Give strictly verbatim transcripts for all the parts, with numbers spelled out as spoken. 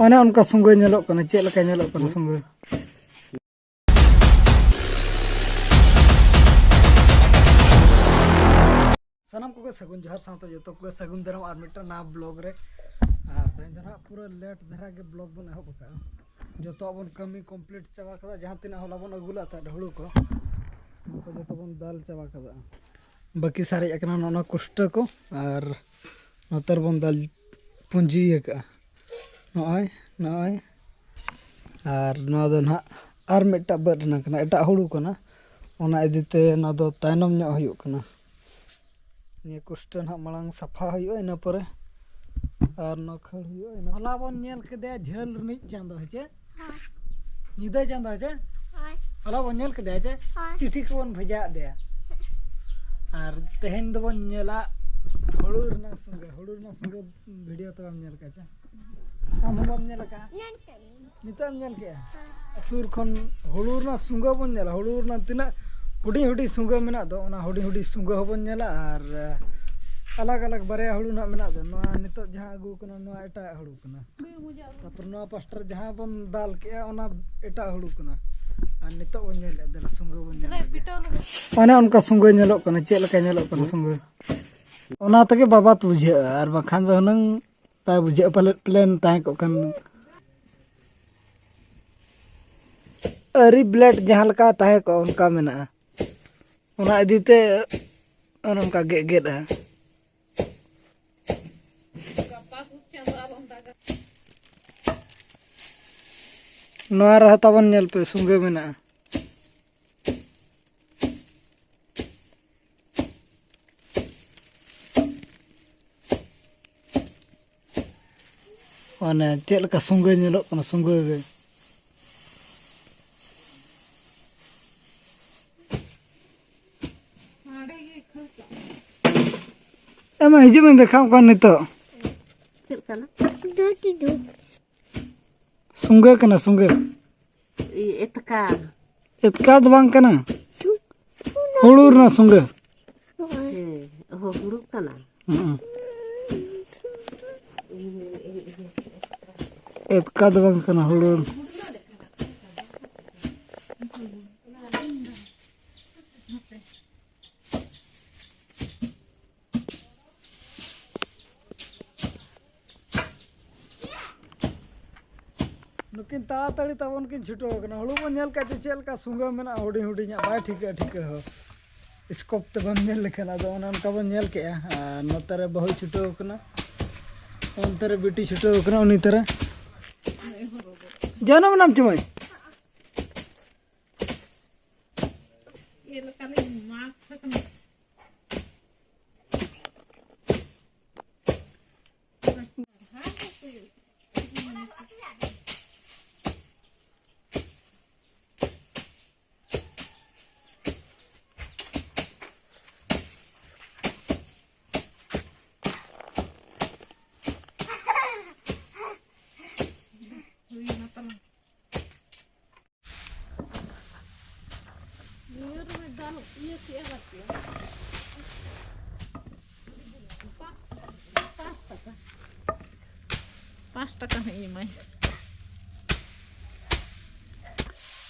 ᱚᱱᱮ ᱚᱱᱠᱟ ᱥᱚᱸᱜᱮ ᱧᱮᱞᱚᱜ ᱠᱟᱱᱟ᱾ ᱪᱮᱫ ᱞᱮᱠᱟ ᱧᱮᱞᱚᱜ ᱠᱟᱱᱟ ᱥᱚᱸᱜᱮ? ᱥᱟᱱᱟᱢ ᱠᱚᱜᱮ ᱥᱟᱹᱜᱩᱱ ᱡᱚᱦᱟᱨ, ᱥᱟᱶᱛᱮ ᱡᱚᱛᱚ ᱠᱚᱜᱮ ᱥᱟᱹᱜᱩᱱ ᱫᱟᱨᱟᱢ ᱟᱨ ᱢᱤᱫᱴᱟᱝ ᱱᱟᱣᱟ ᱵᱞᱚᱜ ᱨᱮ᱾ ᱟᱨ ᱛᱮᱦᱮᱧ ᱫᱚ ᱱᱟᱦᱟᱜ ᱯᱩᱨᱟᱹ ᱞᱮᱴ ᱫᱷᱟᱨᱟ ᱜᱮ ᱵᱞᱚᱜ ᱵᱚᱱ ᱮᱦᱚᱵ ᱟᱠᱟᱫᱼᱟ᱾ ᱡᱚᱛᱚᱣᱟᱜ ᱵᱚᱱ ᱠᱟᱹᱢᱤ ᱠᱚᱢᱯᱞᱤᱴ ᱪᱟᱵᱟ ᱠᱟᱫᱟ, ᱡᱟᱦᱟᱸ ᱛᱤᱱᱟᱹᱜ ᱦᱚᱞᱟ ᱵᱚᱱ ᱟᱹᱜᱩ ᱞᱮᱫ ᱛᱟᱦᱮᱸᱫ ᱦᱩᱲᱩ ᱠᱚ, ᱚᱱᱟ ᱠᱚ ᱡᱚᱛᱚ ᱵᱚᱱ ᱫᱟᱞ ᱪᱟᱵᱟ ᱠᱟᱫᱟ᱾ ᱵᱟᱹᱠᱤ ᱥᱟᱨᱮᱡ ᱟᱠᱟᱱᱟ ᱱᱚᱜᱼᱚ ᱱᱚᱣᱟ ᱠᱩᱥᱴᱟᱹ ᱠᱚ, ᱟᱨ ᱱᱚᱛᱮ ᱨᱮᱵᱚᱱ ᱫᱟᱞ ᱯᱩᱸᱡᱤ ᱟᱠᱟᱫᱼᱟ᱾ ᱱᱚᱜᱼᱚᱭ, ᱱᱚᱜᱼᱚᱭ᱾ ᱟᱨ ᱱᱚᱣᱟ ᱫᱚ ᱱᱟᱦᱟᱜ ᱟᱨ ᱢᱤᱫᱴᱟᱜ ᱵᱟᱹᱫᱽ ᱨᱮᱱᱟᱜ ᱠᱟᱱᱟ, ᱮᱴᱟᱜ ᱦᱩᱲᱩ ᱠᱟᱱᱟ, ᱚᱱᱟ ᱤᱫᱤᱛᱮ ᱱᱚᱣᱟ ᱫᱚ ᱛᱟᱭᱱᱚᱢ ᱧᱚᱜ ᱦᱩᱭᱩᱜ ᱠᱟᱱᱟ᱾ ᱱᱤᱭᱟᱹ ᱠᱩᱥᱴᱟᱹ ᱱᱟᱦᱟᱜ ᱢᱟᱲᱟᱝ ᱥᱟᱯᱷᱟ ᱦᱩᱭᱩᱜᱼᱟ, ᱤᱱᱟᱹ ᱯᱚᱨᱮ ᱟᱨ ᱱᱚᱣᱟ ᱠᱷᱟᱹᱲ ᱦᱩᱭᱩᱜᱼᱟ᱾ ᱤᱱᱟᱹ ᱦᱚᱞᱟ ᱵᱚᱱ ᱧᱮᱞ ᱠᱮᱫᱮᱭᱟ ᱡᱷᱟᱹᱞ ᱨᱤᱱᱤᱡ ᱪᱟᱸᱫᱚ, ᱦᱮᱸ ᱪᱮ? ᱦᱳᱭ᱾ ᱧᱤᱫᱟᱹ ᱪᱟᱸᱫᱚ, ᱦᱮᱸ ᱪᱮ? ᱦᱳᱭ᱾ ᱦᱚᱞᱟ ᱵᱚᱱ ᱧᱮᱞ ᱠᱮᱫᱮᱭᱟ ᱪᱮ? ᱦᱳᱭ᱾ ᱪᱤᱴᱷᱤ ᱠᱚᱵᱚᱱ ᱵᱷᱮᱡᱟ ᱟᱫᱮᱭᱟ᱾ ᱟᱨ ᱛᱮᱦᱮᱧ ᱫᱚᱵᱚᱱ ᱧᱮᱞᱟ ᱦᱩᱲᱩ ᱨᱮᱱᱟᱜ ᱥᱚᱸᱜᱮ, ᱦᱩᱲᱩ ᱨᱮᱱᱟᱜ ᱥᱚᱸᱜᱮ ᱵᱷᱤᱰᱤᱭᱳ ᱛᱚ ᱵᱟᱢ ᱧᱮᱞ ᱠᱟᱜᱼᱟ ᱪᱮ? ᱟᱢ ᱦᱚᱸ ᱵᱟᱢ ᱧᱮᱞ ᱟᱠᱟᱫᱼᱟ? ᱧᱮᱞ ᱠᱮᱫ ᱞᱤᱧ᱾ ᱱᱤᱛᱚᱜ ᱮᱢ ᱧᱮᱞ ᱠᱮᱫᱼᱟ? ᱦᱮᱸ᱾ ᱥᱩᱨ ᱠᱷᱚᱱ ᱦᱩᱲᱩ ᱨᱮᱱᱟᱜ ᱥᱩᱸᱜᱟᱹ ᱵᱚᱱ ᱧᱮᱞᱟ, ᱦᱩᱲᱩ ᱨᱮᱱᱟᱜ ᱛᱤᱱᱟᱹᱜ ᱦᱩᱰᱤᱧ ᱦᱩᱰᱤᱧ ᱥᱩᱸᱜᱟᱹ ᱢᱮᱱᱟᱜ ᱫᱚ, ᱚᱱᱟ ᱦᱩᱰᱤᱧ ᱦᱩᱰᱤᱧ ᱥᱩᱸᱜᱟᱹ ᱦᱚᱸᱵᱚᱱ ᱧᱮᱞᱟ᱾ ᱟᱨ, ᱮ, ᱟᱞᱟᱜᱽ ᱟᱞᱟᱜᱽ ᱵᱟᱨᱭᱟ ᱦᱩᱲᱩ ᱨᱮᱱᱟᱜ ᱢᱮᱱᱟᱜ ᱫᱚ, ᱱᱚᱣᱟ ᱱᱤᱛᱚᱜ ᱡᱟᱦᱟᱸ ᱟᱹᱜᱩ ᱠᱟᱱᱟ, ᱱᱚᱣᱟ ᱮᱴᱟᱜ ᱦᱩᱲᱩ ᱠᱟᱱᱟ᱾ ᱛᱟᱨᱯᱚᱨ ᱱᱚᱣᱟ ᱯᱟᱥᱴᱟ ᱨᱮ ᱡᱟᱦᱟᱸ ᱵᱚᱱ ᱫᱟᱞ ᱠᱮᱜᱼᱟ, ᱚᱱᱟ ᱮᱴᱟᱜ ᱦᱩᱲᱩ ᱠᱟᱱᱟ᱾ ᱟᱨ ᱱᱤᱛᱚᱜ ᱵᱚᱱ ᱧᱮᱞᱮᱫᱼᱟ, ᱫᱮᱞᱟ ᱥᱩᱸᱜᱟᱹ ᱵᱚᱱ ᱧᱮᱞ ᱞᱮᱜᱮ᱾ ᱚᱱᱮ ᱚᱱᱠᱟ ᱥᱩᱸᱜᱟᱹ ᱧᱮᱞᱚᱜ ᱠᱟᱱᱟ᱾ ᱪᱮᱫ ᱞᱮᱠᱟ ᱧᱮᱞᱚᱜ ᱠᱟᱱᱟ ᱥᱩᱸᱜᱟᱹ? ᱚᱱᱟ ᱛᱮᱜᱮ ᱵᱟᱵᱟᱫ ᱵᱩᱡᱷᱟᱹᱜᱼᱟ, ᱟᱨ ᱵᱟᱠᱷᱟᱱ ᱫᱚ ᱦᱩᱱᱟᱹᱝ ᱵᱟᱭ ᱵᱩᱡᱷᱟᱹᱜᱼᱟ ᱯᱟᱞᱮᱫ, ᱯᱞᱮᱱ ᱛᱟᱦᱮᱸ ᱠᱚᱜ ᱠᱷᱟᱱ᱾ ᱟᱹᱨᱤ ᱵᱞᱮᱰ ᱡᱟᱦᱟᱸ ᱞᱮᱠᱟ ᱛᱟᱦᱮᱸ ᱠᱚᱜᱼᱟ, ᱚᱱᱠᱟ ᱢᱮᱱᱟᱜᱼᱟ᱾ ᱚᱱᱟ ᱤᱫᱤ ᱛᱮ ᱚᱱᱮ ᱚᱱᱠᱟ ᱜᱮᱫ ᱜᱮᱫᱼᱟ᱾ ᱱᱚᱣᱟ ᱨᱮᱦᱚᱸ ᱛᱟᱵᱚᱱ ᱧᱮᱞ ᱯᱮ, ᱥᱩᱸᱜᱟᱹ ᱢᱮᱱᱟᱜᱼᱟ᱾ ᱢᱟᱱᱮ ᱪᱮᱫ ᱞᱮᱠᱟ ᱥᱩᱸᱜᱟᱹ ᱧᱮᱞᱚᱜ ᱠᱟᱱᱟ, ᱥᱩᱸᱜᱟᱹ ᱜᱮ᱾ ᱮᱢᱟ, ᱦᱤᱡᱩᱜ ᱢᱮ, ᱫᱮᱠᱷᱟᱣ ᱠᱚᱣᱟ ᱱᱤᱛᱚᱜ᱾ ᱪᱮᱫ ᱠᱟᱱᱟ? ᱥᱩᱸᱜᱟᱹ ᱠᱟᱱᱟ, ᱥᱩᱸᱜᱟᱹ᱾ ᱤᱭᱟᱹ, ᱮᱛᱠᱟ᱾ ᱮᱛᱠᱟ ᱫᱚ ᱵᱟᱝ ᱠᱟᱱᱟ, ᱦᱩᱲᱩ ᱨᱮᱱᱟᱜ ᱥᱩᱸᱜᱟᱹ᱾ ᱦᱮᱸ, ᱚᱦᱚ, ᱦᱩᱲᱩ ᱠᱟᱱᱟ᱾ ᱦᱩᱸ᱾ ᱤᱭᱟᱹ, ᱤᱭᱟᱹ, ᱤᱭᱟᱹ᱾ ᱮᱛᱠᱟ ᱫᱚ ᱵᱟᱝ ᱠᱟᱱᱟ, ᱦᱩᱲᱩ᱾ ᱱᱩᱠᱤᱱ ᱛᱟᱲᱟᱛᱟᱲᱤ ᱛᱟᱵᱚᱱ ᱠᱤᱱ ᱪᱷᱩᱴᱟᱹᱣ ᱟᱠᱟᱱᱟ᱾ ᱦᱩᱲᱩ ᱵᱚᱱ ᱧᱮᱞ ᱠᱮᱫ ᱡᱮ ᱪᱮᱫ ᱞᱮᱠᱟ ᱥᱩᱸᱜᱟᱹ ᱢᱮᱱᱟᱜᱼᱟ, ᱦᱩᱰᱤᱧ ᱦᱩᱰᱤᱧᱟᱜ, ᱵᱟᱭ ᱴᱷᱤᱠᱟᱹᱜᱼᱟ ᱴᱷᱤᱠᱟᱹ ᱦᱚᱸ᱾ ᱥᱠᱳᱯ ᱛᱮ ᱵᱟᱢ ᱧᱮᱞ ᱞᱮᱠᱷᱟᱱ, ᱟᱫᱚ ᱚᱱᱮ ᱚᱱᱠᱟ ᱵᱚᱱ ᱧᱮᱞ ᱠᱮᱜᱼᱟ᱾ ᱟᱨ ᱱᱚᱛᱮ ᱨᱮ ᱵᱟᱹᱦᱩᱭ ᱪᱷᱩᱴᱟᱹᱣ ᱟᱠᱟᱱᱟ, ᱚᱱᱛᱮ ᱨᱮ ᱵᱤᱴᱤ ᱪᱷᱩᱴᱟᱹᱣ ᱟᱠᱟᱱᱟ, ᱩᱱᱤ ᱛᱟᱨᱟ᱾ ᱡᱟᱱᱟᱢ ᱮᱱᱟᱢ ᱪᱮ ᱢᱟᱹᱭ? ᱱᱤᱭᱟᱹ ᱨᱮ ᱫᱟᱞ ᱤᱭᱟᱹ ᱠᱮᱜᱼᱟ ᱵᱟᱠᱤ᱾ ᱯᱟᱸᱪ ᱴᱟᱠᱟ᱾ ᱯᱟᱸᱪ ᱴᱟᱠᱟ ᱦᱚᱸ ᱮᱢᱟᱭ᱾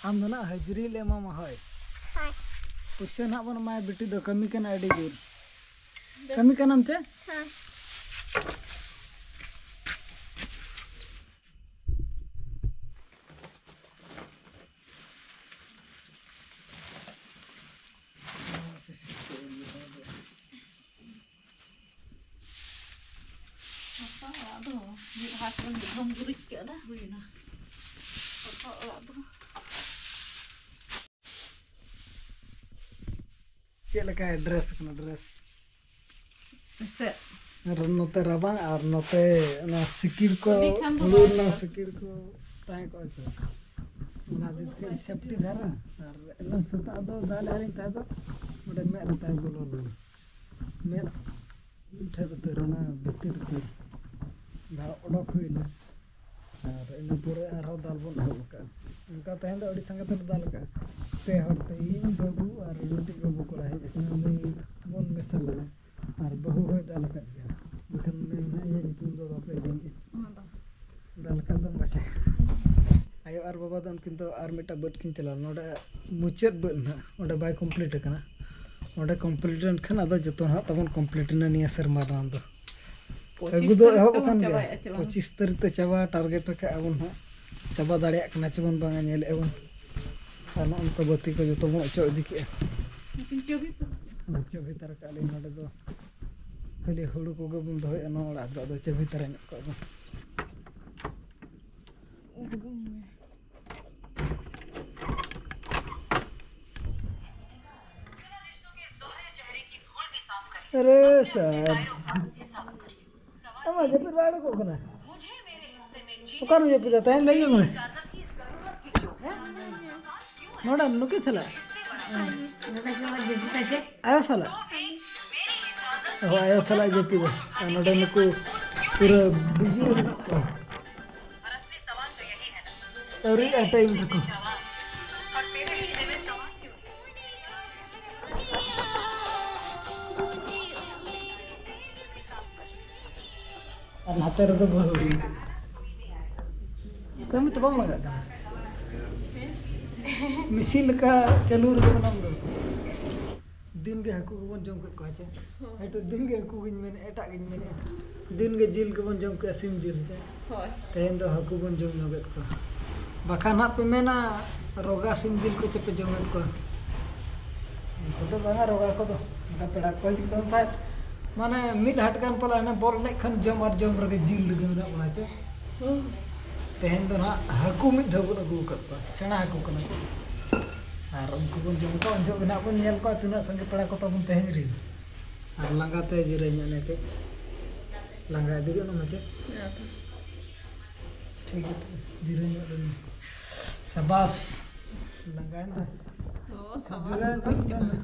ᱟᱢ ᱫᱚ ᱱᱟᱜ ᱦᱟᱹᱡᱨᱤ ᱞᱮ ᱮᱢᱟᱢᱟ, ᱦᱳᱭ᱾ ᱦᱳᱭ᱾ ᱯᱩᱭᱥᱟᱹ ᱱᱟᱜ ᱵᱚᱱ ᱮᱢᱟᱭᱟ, ᱵᱤᱴᱤ ᱫᱚ ᱠᱟᱹᱢᱤ ᱠᱟᱱᱟ ᱟᱹᱰᱤ ᱡᱳᱨ᱾ ᱠᱟᱹᱢᱤ ᱠᱟᱱᱟᱢ ᱪᱮ? ᱦᱮᱸ᱾ ᱦᱟᱥᱟ ᱚᱲᱟᱜ ᱫᱚ ᱢᱤᱫ ᱦᱟᱴ ᱨᱮ ᱢᱤᱫ ᱫᱷᱚᱢ ᱜᱩᱨᱤᱡ ᱠᱮᱫᱟ, ᱦᱩᱭᱱᱟ᱾ ᱦᱟᱥᱟ ᱚᱲᱟᱜ ᱫᱚ᱾ ᱪᱮᱫ ᱞᱮᱠᱟ ᱰᱨᱮᱥ ᱠᱟᱱᱟ, ᱰᱨᱮᱥ? ᱥᱮ ᱟᱨ ᱱᱚᱛᱮ ᱨᱟᱵᱟᱝ ᱟᱨ ᱱᱚᱛᱮ ᱚᱱᱟ ᱥᱤᱠᱤᱲ ᱠᱚ, ᱟᱹᱰᱤ ᱠᱷᱟᱱ ᱫᱚ ᱦᱩᱲᱩ ᱵᱟᱭ ᱨᱮᱱᱟᱜ ᱨᱟᱵᱟᱝ᱾ ᱥᱤᱠᱤᱲ ᱠᱚ ᱛᱟᱦᱮᱸ ᱠᱚᱜᱼᱟ ᱪᱮ? ᱚᱱᱟ ᱫᱤᱠ ᱛᱮ ᱥᱮᱯᱴᱤ ᱫᱷᱟᱨᱟ᱾ ᱟᱨ ᱮᱱᱟᱝ ᱥᱮᱛᱟᱜ ᱫᱚ ᱫᱟᱜ ᱞᱮᱫ ᱛᱟᱦᱮᱸ ᱫᱚ ᱚᱸᱰᱮ ᱢᱮᱫ ᱨᱮ ᱛᱟᱦᱮᱸ ᱵᱚᱞᱚ ᱞᱮᱱᱟ᱾ ᱢᱮᱫ ᱴᱷᱮᱡ ᱩᱛᱟᱹᱨ, ᱚᱱᱟ ᱵᱷᱤᱛᱤᱨ ᱩᱛᱟᱹᱨ ᱡᱟᱦᱟᱸ ᱚᱰᱚᱠ ᱦᱩᱭᱱᱟ᱾ ᱟᱨ ᱤᱱᱟᱹ ᱯᱚᱨᱮ ᱟᱨᱦᱚᱸ ᱫᱟᱞ ᱵᱚᱱ ᱮᱦᱚᱵ ᱟᱠᱟᱫᱼᱟ᱾ ᱚᱱᱠᱟ ᱛᱮᱦᱮᱧ ᱫᱚ ᱟᱹᱰᱤ ᱥᱟᱸᱜᱮ ᱛᱮᱞᱮ ᱫᱟᱞ ᱟᱠᱟᱫᱼᱟ᱾ ᱯᱮ ᱦᱚᱲ ᱛᱮ, ᱤᱧ, ᱵᱟᱹᱵᱩ ᱟᱨ ᱢᱤᱫᱴᱤᱡ ᱵᱟᱹᱵᱩ ᱠᱚᱲᱟ ᱦᱮᱡ ᱟᱠᱟᱱᱟ, ᱩᱱᱤ ᱵᱚᱱ ᱢᱮᱥᱟ ᱞᱮᱱᱟ᱾ ᱟᱨ ᱵᱟᱹᱦᱩ ᱦᱚᱸᱭ ᱫᱟᱞ ᱟᱠᱟᱫ ᱜᱮᱭᱟ, ᱵᱟᱠᱷᱟᱱ ᱩᱱᱤ ᱱᱟᱦᱟᱜ ᱤᱧᱟᱹᱜ ᱧᱩᱛᱩᱢ ᱫᱚ ᱵᱟᱯᱮ ᱟᱸᱡᱚᱢᱮᱫᱼᱟ᱾ ᱚᱱᱟ ᱫᱚ ᱫᱟᱞ ᱠᱟᱜ ᱫᱚ ᱢᱟᱥᱮ᱾ ᱟᱭᱳ ᱟᱨ ᱵᱟᱵᱟ ᱫᱚ ᱩᱱᱠᱤᱱ ᱫᱚ ᱟᱨ ᱢᱤᱫᱴᱟᱝ ᱵᱟᱹᱫᱽ ᱠᱤᱱ ᱪᱟᱞᱟᱣ ᱞᱮᱱᱟ᱾ ᱱᱚᱰᱮ ᱢᱩᱪᱟᱹᱫ ᱵᱟᱹᱫᱽ ᱱᱟᱦᱟᱜ, ᱚᱸᱰᱮ ᱵᱟᱭ ᱠᱚᱢᱯᱞᱤᱴ ᱟᱠᱟᱱᱟ᱾ ᱚᱸᱰᱮ ᱠᱚᱢᱯᱞᱤᱴ ᱞᱮᱱᱠᱷᱟᱱ ᱟᱫᱚ ᱡᱚᱛᱚ ᱱᱟᱦᱟᱜ ᱛᱟᱵᱚᱱ ᱠᱚᱢᱯᱞᱤᱴ ᱮᱱᱟ ᱱᱤᱭᱟᱹ ᱥᱮᱨᱢᱟ ᱨᱮᱱᱟᱜ ᱫᱚ᱾ ᱯᱚᱸᱪᱤᱥ ᱟᱹᱜᱩ ᱫᱚ ᱛᱟᱹᱨᱤᱠᱷ ᱮᱦᱚᱵ ᱛᱮᱵᱚᱱ ᱟᱠᱟᱱ ᱜᱮᱭᱟ᱾ ᱪᱟᱵᱟᱭᱮᱫᱼᱟ ᱪᱮ ᱵᱟᱝ? ᱯᱚᱸᱪᱤᱥ ᱛᱟᱹᱨᱤᱠᱷ ᱛᱮ ᱪᱟᱵᱟ ᱴᱟᱨᱜᱮᱴ ᱨᱟᱠᱟᱵ ᱟᱵᱚᱱ ᱦᱟᱸᱜ᱾ ᱪᱟᱵᱟ ᱫᱟᱲᱮᱭᱟᱜ ᱠᱟᱱᱟ ᱪᱮ ᱵᱚᱱ ᱵᱟᱝᱟ, ᱧᱮᱞᱮᱫᱼᱟ ᱵᱚᱱ᱾ ᱟᱨ ᱱᱚᱜᱼᱚ ᱱᱚᱝᱠᱟ ᱵᱟᱹᱛᱤ ᱠᱚ ᱡᱚᱛᱚ ᱵᱚᱱ ᱚᱪᱚᱜ ᱤᱫᱤ ᱠᱮᱜᱼᱟ᱾ ᱪᱟᱹᱵᱤ ᱛᱟᱨᱟ ᱠᱟᱜᱼᱟ ᱞᱤᱧ ᱱᱚᱰᱮ ᱫᱚ᱾ ᱠᱷᱟᱹᱞᱤ ᱦᱩᱲᱩ ᱠᱚᱜᱮ ᱵᱚᱱ ᱫᱚᱦᱚᱭᱮᱫᱼᱟ ᱱᱚᱣᱟ ᱚᱲᱟᱜ ᱨᱮᱫᱚ, ᱟᱫᱚ ᱪᱟᱹᱵᱤ ᱛᱟᱨᱟ ᱧᱚᱜ ᱠᱟᱜ ᱵᱚᱱ᱾ ᱟᱨᱮ ᱥᱟᱨ᱾ ᱟᱢᱟᱜ ᱡᱟᱹᱯᱤᱫ ᱵᱟᱭ ᱩᱰᱩᱠᱚᱜ ᱠᱟᱱᱟ? ᱚᱠᱟᱨᱮᱢ ᱡᱟᱹᱯᱤᱫᱟ? ᱛᱟᱦᱮᱸᱱ ᱞᱟᱹᱭ ᱢᱮ᱾ ᱱᱚᱰᱮ ᱱᱩᱠᱤᱱ ᱥᱟᱞᱟᱜ? ᱟᱭᱳ ᱥᱟᱞᱟᱜ? ᱦᱳᱭ, ᱟᱭᱳ ᱥᱟᱞᱟᱜ ᱡᱟᱹᱯᱤᱫᱟ᱾ ᱟᱨ ᱱᱚᱰᱮ ᱱᱩᱠᱩ ᱯᱩᱨᱟᱹ ᱵᱤᱡᱤ ᱨᱮ ᱢᱮᱱᱟᱜ ᱠᱚᱣᱟ᱾ ᱟᱹᱣᱨᱤ ᱴᱟᱭᱤᱢ ᱛᱟᱠᱚ᱾ ᱟᱨ ᱱᱟᱛᱮ ᱨᱮᱫᱚ ᱵᱟᱹᱦᱩ᱾ ᱠᱟᱹᱢᱤ ᱛᱚ ᱵᱟᱝ ᱞᱟᱜᱟᱜ ᱠᱟᱱᱟ᱾ ᱢᱮᱥᱤᱱ ᱞᱮᱠᱟ ᱪᱟᱹᱞᱩ ᱨᱮᱜᱮ ᱢᱮᱱᱟᱢ ᱫᱚ᱾ ᱫᱤᱱ ᱜᱮ ᱦᱟᱹᱠᱩ ᱜᱮᱵᱚᱱ ᱡᱚᱢ ᱠᱮᱫ ᱠᱚᱣᱟ ᱪᱮ? ᱦᱳᱭ᱾ ᱦᱮᱸ ᱛᱚ, ᱫᱤᱱ ᱜᱮ ᱦᱟᱹᱠᱩ ᱜᱤᱧ ᱢᱮᱱᱮᱫᱼᱟ, ᱮᱴᱟᱜ ᱜᱤᱧ ᱢᱮᱱᱮᱫᱼᱟ᱾ ᱫᱤᱱ ᱜᱮ ᱡᱤᱞ ᱜᱮᱵᱚᱱ ᱡᱚᱢ ᱠᱮᱫᱼᱟ, ᱥᱤᱢ ᱡᱤᱞ ᱪᱮ? ᱦᱳᱭ᱾ ᱛᱮᱦᱮᱧ ᱫᱚ ᱦᱟᱹᱠᱩ ᱵᱚᱱ ᱡᱚᱢ ᱧᱚᱜᱮᱫ ᱠᱚᱣᱟ᱾ ᱵᱟᱠᱷᱟᱱ ᱦᱟᱸᱜ ᱯᱮ ᱢᱮᱱᱟ, ᱨᱚᱜᱟ ᱥᱤᱢ ᱡᱤᱞ ᱠᱚ ᱪᱮ ᱯᱮ ᱡᱚᱢᱮᱫ ᱠᱚᱣᱟ? ᱩᱱᱠᱩ ᱫᱚ ᱵᱟᱝᱟ, ᱨᱚᱜᱟ ᱠᱚᱫᱚ᱾ ᱚᱱᱠᱟ ᱯᱮᱲᱟ ᱠᱚ ᱦᱤᱡᱩᱜ ᱠᱟᱱ ᱛᱟᱦᱮᱸᱫ, ᱢᱟᱱᱮ ᱢᱤᱫ ᱦᱟᱴ ᱜᱟᱱ ᱯᱟᱞᱮ ᱦᱟᱱᱮ ᱵᱚᱞ ᱮᱱᱮᱡ ᱠᱷᱚᱱ ᱡᱚᱢ ᱟᱨ ᱡᱚᱢ ᱨᱮᱜᱮ ᱡᱤᱞ ᱨᱮᱜᱮ ᱢᱮᱱᱟᱜ ᱵᱚᱱᱟ ᱪᱮ? ᱦᱩᱸ᱾ ᱛᱮᱦᱮᱧ ᱫᱚ ᱱᱟᱦᱟᱜ ᱦᱟᱹᱠᱩ ᱢᱤᱫ ᱫᱷᱟᱣ ᱵᱚᱱ ᱟᱹᱜᱩ ᱟᱠᱟᱫ ᱠᱚᱣᱟ, ᱥᱮᱬᱟ ᱦᱟᱹᱠᱩ ᱠᱟᱱᱟ ᱠᱚ᱾ ᱟᱨ ᱩᱱᱠᱩ ᱵᱚᱱ ᱡᱚᱢ ᱠᱚᱣᱟ, ᱩᱱ ᱡᱚᱦᱚᱜ ᱜᱮ ᱱᱟᱦᱟᱜ ᱵᱚᱱ ᱧᱮᱞ ᱠᱚᱣᱟ ᱛᱤᱱᱟᱹᱜ ᱥᱟᱸᱜᱮ ᱯᱮᱲᱟ ᱠᱚ ᱛᱟᱵᱚᱱ ᱛᱮᱦᱮᱧ ᱨᱮ᱾ ᱟᱨ ᱞᱟᱸᱜᱟ ᱛᱮ ᱡᱤᱨᱟᱹ ᱧᱚᱜ ᱮᱱᱟ ᱠᱟᱹᱡ᱾ ᱞᱟᱸᱜᱟ ᱤᱫᱤ ᱜᱚᱫ ᱢᱟᱪᱮ᱾ ᱦᱮᱸ᱾ ᱴᱷᱤᱠ ᱜᱮᱭᱟ, ᱡᱤᱨᱟᱹ ᱧᱚᱜ ᱞᱮᱱ ᱢᱮ᱾ ᱥᱟᱵᱟᱥ᱾ ᱞᱟᱸᱜᱟᱭᱮᱱ ᱫᱚ᱾ ᱚ, ᱥᱟᱵᱟᱥ ᱡᱤᱨᱟᱹ ᱧᱚᱜ ᱞᱮᱱ ᱢᱮ᱾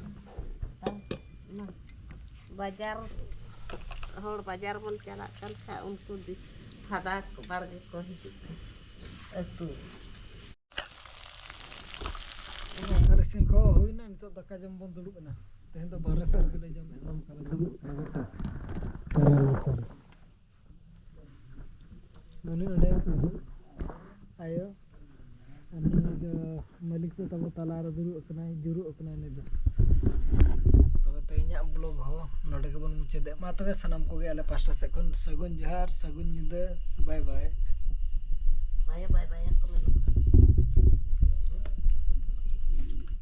ᱵᱟᱡᱟᱨ, ᱦᱚᱲ ᱵᱟᱡᱟᱨ ᱵᱚᱱ ᱪᱟᱞᱟᱜ ᱠᱟᱱ ᱠᱷᱟᱱ ᱩᱱᱠᱩ ᱫᱤ-, ᱯᱷᱟᱫᱟ ᱵᱟᱲᱜᱮ ᱠᱚ ᱦᱤᱡᱩᱜ ᱠᱟᱱᱟ ᱟᱹᱛᱩ᱾ ᱫᱟᱠᱟ ᱤᱥᱤᱱ ᱠᱚ ᱦᱩᱭᱱᱟ, ᱱᱤᱛᱚᱜ ᱫᱟᱠᱟ ᱡᱚᱢ ᱵᱚᱱ ᱫᱩᱲᱩᱵ ᱮᱱᱟ᱾ ᱛᱮᱦᱮᱧ ᱫᱚ ᱵᱟᱨᱦᱮ ᱥᱮᱫ ᱨᱮᱜᱮ ᱞᱮ ᱡᱚᱢᱮᱫᱼᱟ, ᱱᱚᱝᱠᱟ ᱞᱮ ᱫᱩᱲᱩᱵ ᱠᱟᱱᱟ ᱜᱚᱴᱟ᱾ ᱵᱟᱨᱦᱮ ᱥᱮᱫ ᱨᱮ᱾ ᱩᱱᱤ ᱱᱚᱰᱮ ᱟᱭᱳ, ᱟᱨ ᱱᱩᱭ ᱫᱚ ᱢᱟᱹᱞᱤᱠ ᱫᱚ ᱛᱟᱵᱚ ᱛᱟᱞᱟᱨᱮ ᱫᱩᱲᱩᱵ ᱟᱠᱟᱱᱟᱭ, ᱡᱩᱨᱩᱜ ᱟᱠᱟᱱᱟᱭ ᱩᱱᱤ ᱫᱚ᱾ ᱛᱚᱵᱮ ᱛᱮᱦᱮᱧᱟᱜ ᱵᱞᱚᱜ ᱦᱚᱸ ᱱᱚᱰᱮ ᱜᱮᱵᱚᱱ ᱢᱩᱪᱟᱹᱫᱮᱫ᱾ ᱢᱟ ᱛᱚᱵᱮ ᱥᱟᱱᱟᱢ ᱠᱚᱜᱮ ᱟᱞᱮ ᱯᱟᱥᱴᱟ ᱥᱮᱫ ᱠᱷᱚᱱ ᱥᱟᱹᱜᱩᱱ ᱡᱚᱦᱟᱨ, ᱥᱟᱹᱜᱩᱱ ᱧᱤᱫᱟᱹ, ᱵᱟᱭ ᱵᱟᱭ᱾ ᱵᱟᱭ ᱵᱟᱭ ᱵᱟᱭ ᱠᱚ ᱢᱮᱱᱟ᱾